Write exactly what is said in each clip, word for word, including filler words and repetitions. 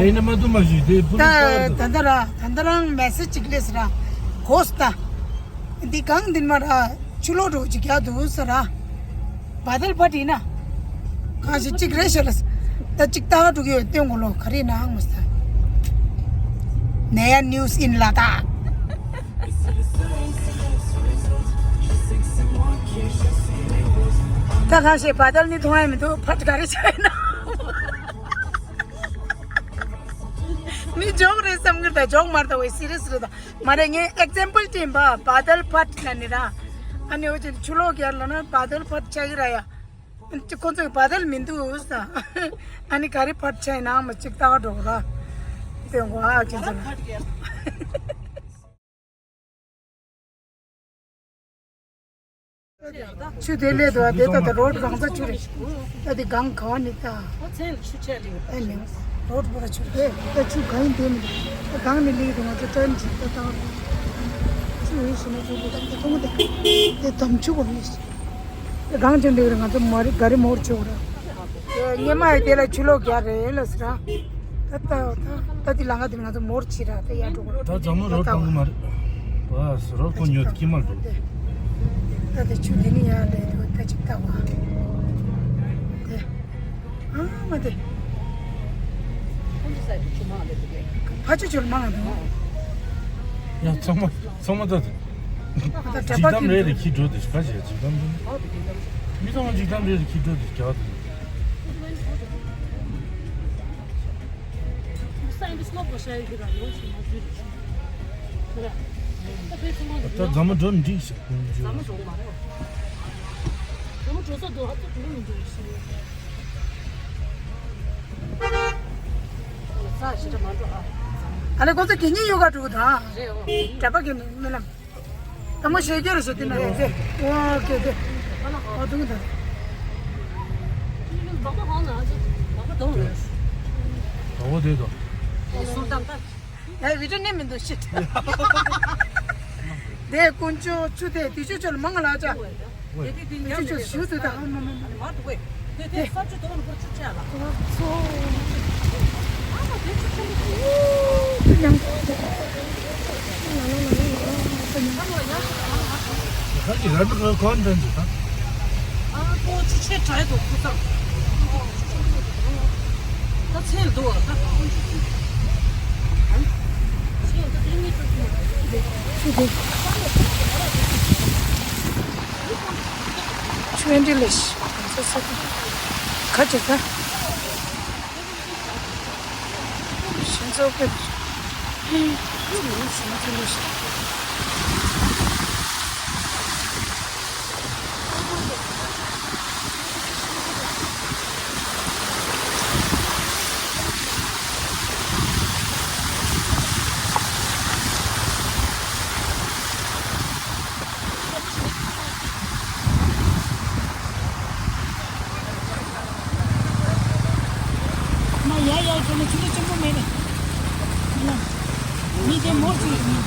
ཡིན་ན་མ་གཏོགས་མ་ཞུས་ཏེ་པུ་ད། ད་ལྟ་ར་ད་ལྟ་རང་མེ་སེ་ཇི་ཅིག་སླེབས་ར། གོ་སྟ། འདི་གང་འདི་མ་ར་ཆུ་ལོག་འགྲོ་ཅིག་རྒྱག་འདུག་ས་ར། བ་དལ་བ་དྲིས་ན། གང་ཞིག་ཅིག་རེད་ཤག་ལ། ད་ཅིག་ལྟ་ག་འགྲོ་གི་ཡོད་སྟོན་གོ་ལོ་ག་རེ་ནའང་མ་ས། Naya news in Ladakh. ད་གང་ཞིག་བ་དལ་ནི་མཐོང་ཡ་མི་འདུག་ཕར་ག་རེ་བྱས་ན། མི་ཇོག་རེད་བསམ་གི་རེད་ད་ཇོག་མ་རེད་ད་ཝེ་སི་རི་ཡ་སི་རེད་ད། མ་རེད་ངས་ཨེག་ཛམ་པལ་སྤྲད་པ་བ་དལ་བ་དྲིས་ན་ནི་ར། ཨ་ནི་འོ་ཅི་ཆུ་ལོག་ག་རེ་ལབ་ན་བ་དལ་བ་དྲིས་ཆགས་ཀྱི་ར་ཡ། ཁོ་ཚོས་བ་དལ་མི་འདུག་ས། ཨ་ནི་ག་རེ་བ་དྲིས་ཆགས་ཡིན་ནའང་མ་ཅིག་ལྟ་ག་འགྲོ་གི་ར། དེ་འགོ་ཨ་ཁྱེད་ཚོ་ལ། ཆུ་དེ་སླེབས་འདུག་ཨ་དེ་ད་ད་རོ་ཌི་གང་ས་ཆུ་རེད། ད་དེ་གང་ག་བ་ནི་ད། ཨ་ནི་རོ་ཌི་པོ་ར་ཆུ་རེད་ད་ཆུ་གང་ཡིན་དེ་མི་འདུག་ད་གང་ནས་སླེབས་འདུག་ང་ཚོ་ཊར་ནི་ཅིག་ད་ད་ཆུ་ཡིན་ཞེ་ན་ཆུ་ལུག་ད་དེ་ཐོང་དེ་དེ་དམ་ཆུ་གོ་ནི་ད་གང་ཅན་འདུག་ར་ང་ཚོ་མ་རི་ག་རི་མོར་ཆུ་གོ་ར། སྙེ་མ་ཡི་དེ་ལ་ཆུ་ལོག་རྒྱག་རེད་ལ་ཟེར་ར། ད་ད་ད་ད་དེ་ལ་ང་དེ་ང་ཚོ་མོར་ཕྱིན་ར་ད་ཡར་འགྲོ་གི་རེད། ད་ཛ་མོ་རོ་ཌི་བཏང་གི་མ་རེད། བ་སི་རོ་ཁོ་ཉོ་དེ་ཀི་མ་འགྲོ། ད་དེ་ཆུ་དེ་ནི་ཡར་ལས་འགྲོ་ད་ཅིག་ལྟ་བ། དེ་ཨ་མ་དེ། ཕ་ཆུ་ཆུར་མང་ང་འདུག་ཡ་ཚང་མ་ཚང་མ་ད་དེ། ད་འཇིག་གྲབས་རེ་རེ་ཁྱི་འགྲོ་དེ་ག་བྱས་འཇིག་གྲབས་འགྲོ། མི་ཚང་མ་འཇིག་གྲབས་རེ་རེ་ཁྱི་འགྲོ་དེ་ག་དེ། ད་རྫ་མ་འགྲོ་འགྲིག་ཤག་ཀུན་འཇུ། རྫ་མ་འགྲོ་མ་རེད། རྫ་མ་འགྲོ་ས་འདུག་ཧ་ཚོ་འགྲོ་མི་འགྲོ་ཤི། ས་ཞི་ཁྲ་མ་འགྲོ་ཧ། ཨ་ལེ་ཁོ་ཚོ་གད་སྙིགས་གཡུག་ག་འགྲོ་གི་དང་། རེད་འོ། གྲྭ་པ་གི་ནི་རྨི་ལམ། ད་མོ་ཞེ་སྐྱོ་རེ་ཞེ་དེ་ན་རེད་ཟེར། ཨོ་ཀེ་དེ། ཨོ་དུང་དང་། ཨོ་དེ་དང་། ཨེ་བི་ཌི་ཡོ་ནས་མི་འདུག་ཤིད། དེ་དཀོན་མཆོག་ཆུ་དེ་དུས་ཆུ་ཆུ་ལ་མང་ལ་ཅག་དེ་དེ་དེ་དུས་ཆུ་ཆུ་ཞུ་དུ་དང་མ་མ་མ། མ་དུ་བས། དེ་དེ་ས་ཆུ་དོ་ལ་བུར་ཆུ་ཆ་ལ། ཨོ་ཚོ། ཨ་མ་དེ་ཆུ་ཆུ་ལ་ཡང་ལ་ལ་ལ་ལ་ལ་ལ་ལ། ཁ་ཅིག་ར་འདུག་ག་གོན་དོན་ཅིག་དང་། ཨ་ཁོ་ཆུ་ཆེ་དྲག་འདུག་ཁུ་ཚང་། ད་ཚན་འདུག་ཨ་ད། ཆུ་ཨེ་འདྲ་ལས་ཤི། ཁ་ཅིག་ད། ཤིང་ཚོགས་ཀྱི་ཤིང་ཚོགས་ཀྱི། མ་ཡ་ཡ་ཁྱོད་ནི་ཆུ་ཚོད་ཆེན་པོ་མེད་ནི། མི་དེ་མོར་ཅིག་ཡིན།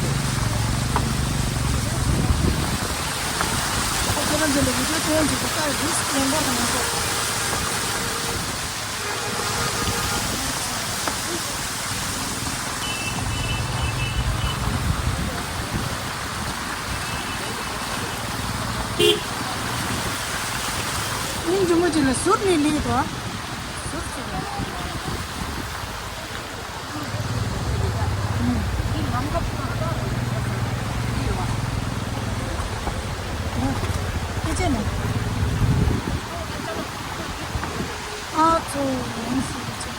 ཁྱོད་རང་ཚོ་ལ་བི་ཌི་ཡོ་སྟོན་གྱི་འདུག་ད་རིས་ལེན་པར་གནང་གོ། སྙིང་རྗེ་མོ་ཅིག་ལ་ཟུར་ནས་ལེགས་དོ། ཟུར་ཅིག་ལ། འདི་ལམ་ཁ་ཕུ་ཐག་ཐག་རེད། འདི་ཡོད་པ། ཨོ། སྐད་ཆ་ནི། ཨ་ཚོ་ཡང་སྲིད་ཀྱི་ཆེད།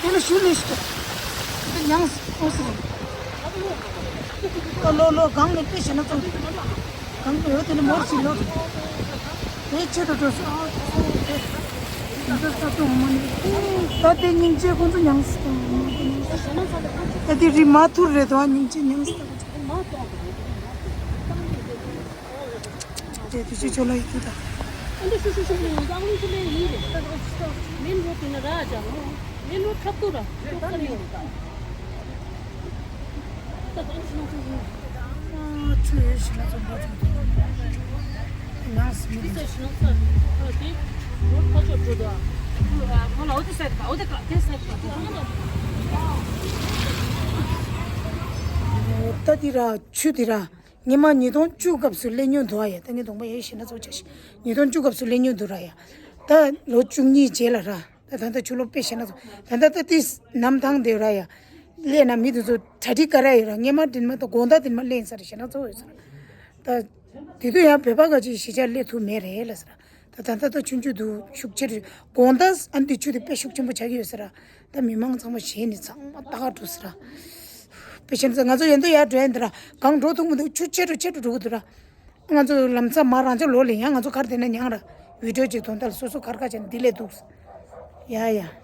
དེ་ལ་ཞུ་ལས་ཤིག་དེ་ཡང་ཨོ་སི་རེད། ཨ་ལོ་ལོ། སྒང་ནས་དཔེ་ཞེ་ན་ཚོ། སྒང་དུ་ཡོད་དེ་ནི་མོར་ཞིག་ཡོད། དེ་ཆེད་དུ་འགྲོ་སོང་། ཨ་ཙི་ཙི། འདི་ས་ཏུ་འོ་མ་ནི། ད་དེ་སྙིང་རྗེ་ཁོང་ཚོ་མྱངས་སོང་། ད་དེ་རི་མ་ཐུར་རེད་དོ། སྙིང་རྗེ་མྱངས་སོང་། དེ་དུས་ཆོ་ལ་ཡི་གེ་དང་། ཨ་འདི་ཤུ་ཤུ་ཤུ་ཤུ་ཡོང་ཙང་ལུང་ཚོ་ལེན་ཡིན་རེད། མིན་རོ་དེ་ན་ར་ཅང་རོ། མིན་རོ་ཁབ་ཏུ་ར། ཤོག་ཁ་ནི་ཡོང་ཙང་། ད་གང་ཤི་ན་ཚོ་ཡིན། ཨ་ཆུ་ཡོད་ཤི་ན་ཚོ་འབོ་ཆུ་དུ། ནང་སི་མི་དེ་ཚོ་ཤི་ན་ཚོ་ཨ་དེ་རོ་ཁ་ཆོ་འགྲོ་དོ། ཨ་ཁུ་ཨ་ཁོ་ལ་འོ་དེ་སད་པ་འོ་དེ་ཀ་དེ་སད་པ་དེ་གང་ལ། ད་དེ་ར་ཆུ་དེ་ར། ཉི་མ་ཉིས་སྟོང་བཅུ་སྐབས་སུ་སླེབས་མྱོང་འདུག་ཨ་ཡ། ད་ངས་གདོང་པ་ཡས་ཤེས་ན་ཚོགས་ཆ་ཞིག་ཉིས་སྟོང་བཅུ་སྐབས་སུ་སླེབས་མྱོང་འདུག་ར་ཡ། ད་ལོ་བཅུ་གཉིས་རྗེས་ལ་ར། ད་ད་ལྟ་ཆུ་ལོག་དཔེ་ཤེས་ན་ཚོགས་ད་ལྟ་ད་ཏིས་གནམ་ཐང་དེ་ར་ཡ། སླེབས་ན་མི་དེ་ཚོ་གྲ་སྒྲིག་ག་ར་ཡོད་ར། སྔས་མ་དྲིན་མ་ད་དགོང་དག་དྲིན་མ་སླེབས་ཡིན་ས་ར་ཤེས་ན་ཚོགས་ཡོད་ས་ར། ད་དེ་དུས་ཡང་བོད་པ་ག་ཅིག་གཞིས་ཆགས་སླེབས་ཐུབ་མེད་རེད་ལ་ས་ར། ད་ད་ལྟ་ད་ཆུང་ཆུང་དུ་ཤུགས་ཆེ་རེད། དགོང་དག་ཨ་འདི་ཆུ་དེ་དཔེ་ཤུགས་ཆེན་པོ་ཆགས་ཀྱི་ཡོད་ས་ར། ད་མི་མང་ཚང་མ་ཞེད་ནས་ཚང་མ་ལྟ་ག་འགྲོ་ས་ར། དཔེ་ཆེན་ཚ་ང་ཚོ་ཡན་དུ་ཡར་འགྲོ་ཡན་དུ་ར་གང་འགྲོ་ཐུབ་མི་འདུག་ཆུ་ཆེ་རུ་ཆེ་རུ་འགྲོ་གི་འདུག་ར། ང་ཚོ་ལམ་སང་མ་རང་ཅག་ལོ་ལ་ཡང་ང་ཚོ་གར་དེ་ན་མྱང་ར་བི་ཌིའོ་ཅིག་དོན་དག་ལ་སོ་སོ་གར་ག་བྱས་ན་འདི་ལས་འདུག་ཡ་ཡ།